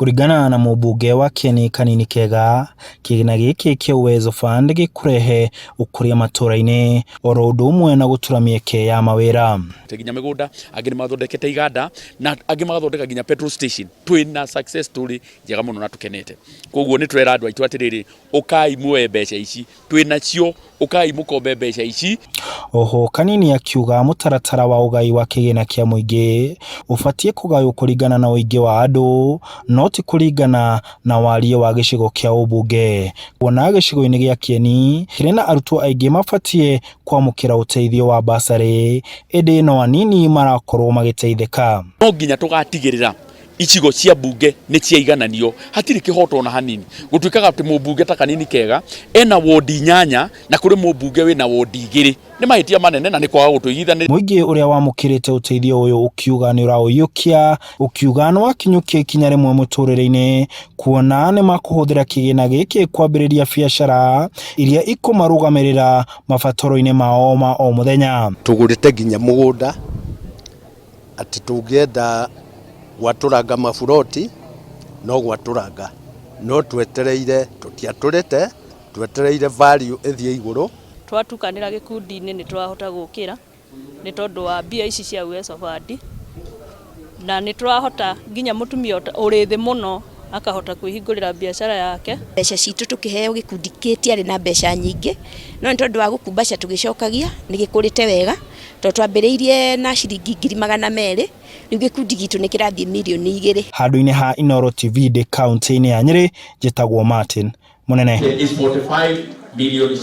Kũringana na mũmbunge wa Kieni Kanini Kega, kĩgĩna gĩkĩ kĩa Uwezo Fund gĩkũrehe ũkũria matũra-inĩ oro ũndũ ũmwe na gũtura mĩeke ya mawĩra. Nginya mĩgũnda, angĩ nĩ mathondekete iganda na angĩ magathondeka nginya petrol station. Twĩna success story njega mũno na tũkenete. Koguo nĩ tũrera andũ aitũ atĩrĩrĩ, ũkai muoye mbeca ici, twĩnacio, ũkai mũkombe mbeca ici. Oho Kanini akiuga mũtaratara wa ũgai wa kĩgĩna kĩa mũingĩ ũbatiĩ kũgaywo kũringana na ũingĩ wa andũ no ti kũringana na wariĩ wa gĩcigo kĩa ũmbunge, kuona gĩcigo-inĩ gĩa Kieni kĩrĩ na arutwo aingĩ mabatiĩ kwamũkĩra ũteithio wa basarĩ ĩndĩ no anini marakorwo magĩteithĩka. No nginya tũgatigĩrĩra icigo cia mbunge nĩ ciaigananio, hatirĩ kĩhoto ona hanini gũtuĩkaga atĩ mũmbunge ta Kanini Kega ena wondi 8 na kũrĩ mũmbunge wĩna wondi 2. Nĩ mahĩtia manene na nĩ kwaga gũtũigithania. Mũingĩ ũrĩa wamũkĩrĩte ũteithio ũyũ ũkiuga nĩ ũraũiyũkia, ũkiuga nĩ wakinyũkia ikinya rĩmwe mũtũrĩre-inĩ kuona nĩ makũhũthĩra kĩgĩna gĩkĩ kwambĩrĩria biacara iria ikũmarũgamĩrĩra mabataro-inĩ mao ma o mũthenya. Tũgũrĩte nginya mũgũnda atĩ tũngĩenda gwatũranga maburoti no gwatũranga, no twetereire, tũtiatũrĩte, twetereire value ĩthiĩ igũrũ. Twatukanĩra gĩkundi-inĩ nĩ tũrahota gũkĩra nĩ tondũ wa mbia ici cia Uwezo Fund, na nĩ tũrahota nginya mũtumia ũrĩ thĩ mũno akahota kwĩhingũrĩra biacara yake. Mbeca citũ tũkĩheo gĩkundi gĩtiarĩ na mbeca nyingĩ, no nĩ tondũ wa gũkumbaca tũgĩcokagia nĩ gĩkũrĩte wega, tondũ twambĩrĩirie na ciringi 200,000, rĩu gĩkundi gitũ nĩ kĩrathiĩ 2 mirioni. Handũ-inĩ ha Inooro TV ndĩ kaũntĩ-inĩ ya Nyĩrĩ, njĩtagwo Martin Mũnene. Is 45 million.